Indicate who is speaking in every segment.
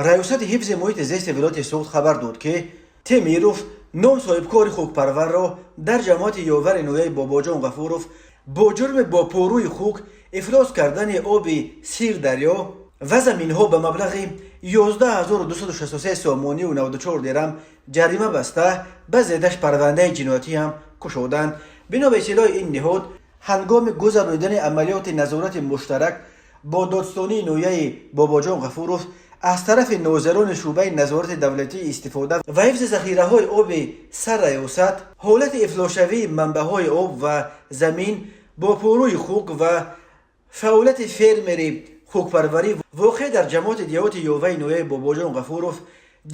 Speaker 1: Раёсати ҳифзи муҳити зисти вилояти Суғд хабар дод, ки Темиров ном соҳибкори хукпарварро дар ҷамоати Ёвари ноҳияи Бобоҷон Ғафуров бо ҷурми бо порӯи хук ифлос кардани оби Сирдарё ва заминҳо ба маблағи 11 263 сомонию 94 дирам ҷарима баста, ба зиддаш парвандаи ҷиноятӣ ҳам кушоданд. Бино ба иттилои ин ниҳод, ҳангоми гузаронидани амалиёти назорати муштарак бо додстонии ноҳияи Бобоҷон Ғафуров аз тарафи нозирони шӯъбаи назорати давлатии истифода ва ҳифзи захираҳои оби сарраёсат, ҳолати ифлосшавии манбаъҳои об ва замин бо порӯи хук ва фаъолияти фермери хукпарварӣ, воқеъ дар ҷамоати деҳоти Ёваи ноҳияи Бобоҷон Ғафуров,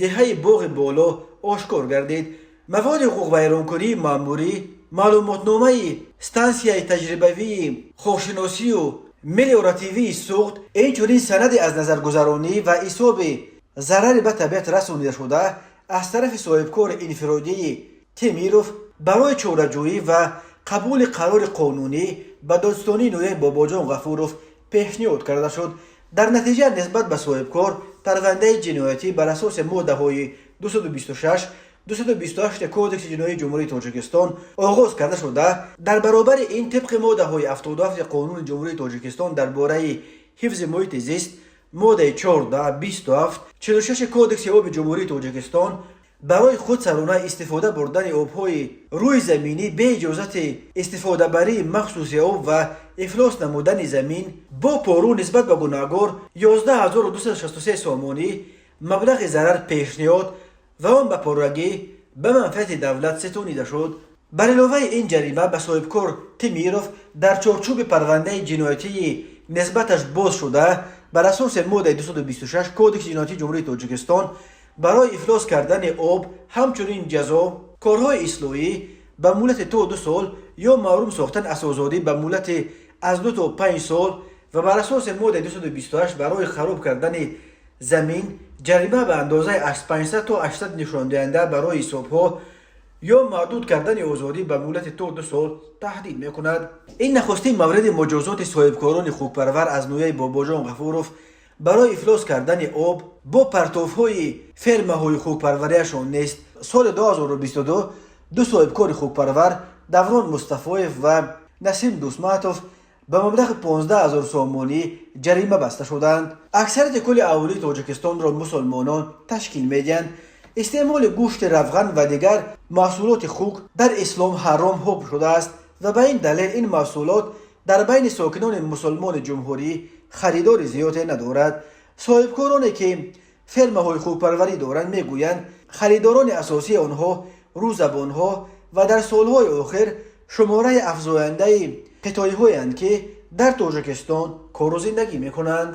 Speaker 1: деҳаи Боғи Боло, ошкор гардид. Маводи ҳуқуқвайронкунии маъмурӣ, маълумотномаи стансияи таҷрибавии хокшиносию мелиоративии Суғд, инчунин санади аз назаргузаронӣ ва ҳисоби зарари ба табиат расонидашуда аз тарафи соҳибкори инфиродии Темиров барои чораҷӯӣ ва қабули қарори қонунӣ ба додстонии ноҳияи Бобоҷон Ғафуров пешниҳод карда шуд. Дар натиҷа нисбат ба соҳибкор парвандаи ҷиноятӣ бар асоси моддаҳои 226, 228 Кодекси ҷиноии Ҷумҳурии Тоҷикистон оғоз карда шуда, дар баробари ин тибқи моддаҳои 77 Қонуни Ҷумҳурии Тоҷикистон дар бораи ҳифзи муҳити зист, моддаи 14, 27, 46 Кодекси оби Ҷумҳурии Тоҷикистон барои худсарона истифода бурдани обҳои рӯи заминӣ бе иҷозати истифодабарии махсуси об ва ифлос намудани замин бо порӯ нисбат ба гунаҳгор 11 263 сомонӣ маблағи зарар пешниҳод ва он ба пуррагӣ ба манфиати давлат ситонида шуд. Бар иловаи ин ҷарима ба соҳибкор Темиров дар чорчӯби парвандаи ҷиноятии нисбаташ боз шуда бар асоси моддаи 226 Кодекси ҷиноятии Ҷумҳурии Тоҷикистон барои ифлос кардани об ҳамчунин ҷазо, корҳои ислоҳӣ ба муҳлати то 2 сол ё маҳрум сохтан аз озодӣ ба муҳлати аз 2 то 5 сол ва бар асоси моддаи 228 барои хароб кардани замин ҷарима ба андозаи аз 500 то 800 нишондиҳанда барои ҳисобҳо ё маҳдуд кардани озодӣ ба муҳлати то 2 сол таҳдид мекунад. Ин нахустин мавриди муҷозоти соҳибкорони хукпарвар аз ноҳияи Бобоҷон Ғафуров барои ифлос кардани об бо партовҳои фермаҳои хукпарварияшон нест. Соли 2022 ду соҳибкори хукпарвар, Даврон Мустафоев ва Насим Дусматов, ба маблағи 15 ҳазор сомонӣ ҷарима баста шуданд. Аксарияти кулли аҳолии Тоҷикистонро мусулмонон ташкил медиҳанд. Истеъмоли гӯшти равған ва дигар маҳсулоти хук дар ислом ҳаром ҳукм шудааст ва ба ин далел ин маҳсулот дар байни сокинони мусулмони ҷумҳурӣ харидори зиёде надорад. Соҳибкороне, ки фермаҳои хукпарварӣ доранд, мегӯянд, харидорони асосии онҳо русзабонҳо ва дар солҳои охир шумораи афзояндаи хитоиҳоянд, ки дар Тоҷикистон кору зиндагӣ мекунанд.